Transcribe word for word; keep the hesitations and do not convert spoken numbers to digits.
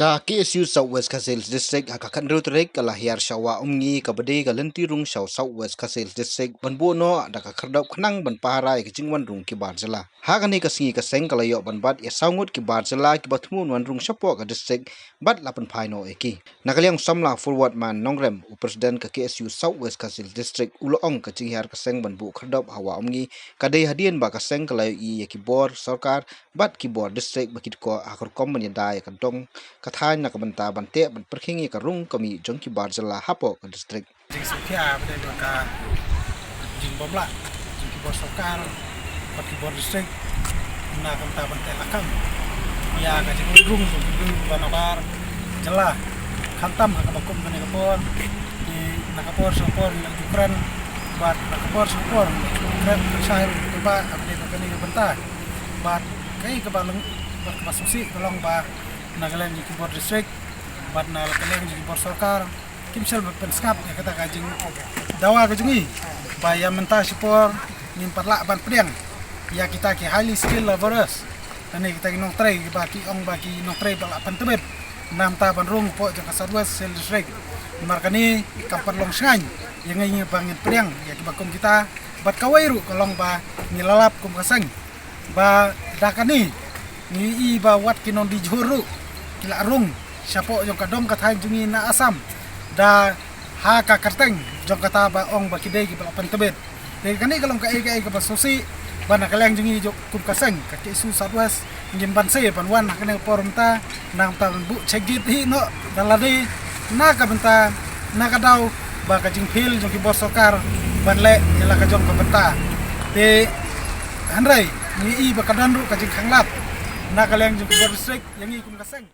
Ka K S U South West Khasi Hills District ha ka khathynriew tarik ka la hiar sha Wah Umngi kaba dei ka lynti rung sha South West Khasi Hills District ban buh noh da ka khyrdop khnang ban pahara ïa ka jingwan rung ki bar jylla. Ha kane ka sngi ka seng ka la ïoh ban bat ïa saw ngut ki bar jylla kiba thmu wan rung shapoh ka district bad la pynphai noh ïa ki. Na ka liang u samla Forward Man Nongrem, u president ka K S U South West Khasi Hills District, u la ong ka jinghiar ka seng ban buh khyrdop ha Wah Umngi ka dei hadien ba ka seng ka la ïohi ïa ki bor sorkar bad ki bor district ba ki dkoh ha ka rukom ban ïada ïa ka dong ka thaiñ na ka bynta ban teh ban pyrkhing ïa ka rung ka mih jong ki bar jylla hapoh ka district. Jingsngewkhia ba dei ba ka jingbymlah jong ki bor sorkar bad ki bor district na ka bynta ban teh lakam ïa ka jingwan rung jong ki briew ba na bar jylla, khamtam ha kaba kum kane ka por, ki na ka por sha ka por ngi la ju kren bad na ka por sha ka por ngi la ju kren pynshai ruh ba ha kane ka bynta. Bad kaei kaba long, bad kaba sngewsih ka long ba na ka liang jong ki bor district bad na ka liang jong ki bor sorkar kim shym la pynsngap ïa kata ka jingdawa ka jong ngi ba ïa mynta shipor ngim pat lah ban pdiang ïa kita ki highly skilled labourers, lane kita ki nongtrei ba ki ong ba ki nongtrei ba la pyntbit na ka bynta ban rung hapoh jong ka South West Khasi Hills District. Namar kane kam pat long shngaiñ ïa ngi ba ngin pdiang ïa kiba kum kita. Bad kawei ruh ka long ba ngi la lap kum ka seng ba da kane ngi i ba wat ki nongdie jhur ruh ki la rung shapoh jong ka dong ka thaiñ jong ngi na Assam da ha ka kyrteng jong kata ba ong ba ki dei kiba la pyntbit. Te kane ka long kaei kaei kaba sngewsih ba na ka liang jong ngi jong kum ka seng ka K S U South West ngin banse ban wan ha kane ka por mynta na ka bynta ban buh check gate hi noh da lade na ka bynta na ka daw ba ka jingpyl jong ki bor sorkar ban leh ïa la ka jong ka bynta. Te hynrei ngi i ba ka don ruh ka jingkhanglad na ka liang jong ki bor district ïa ngi kum ka seng.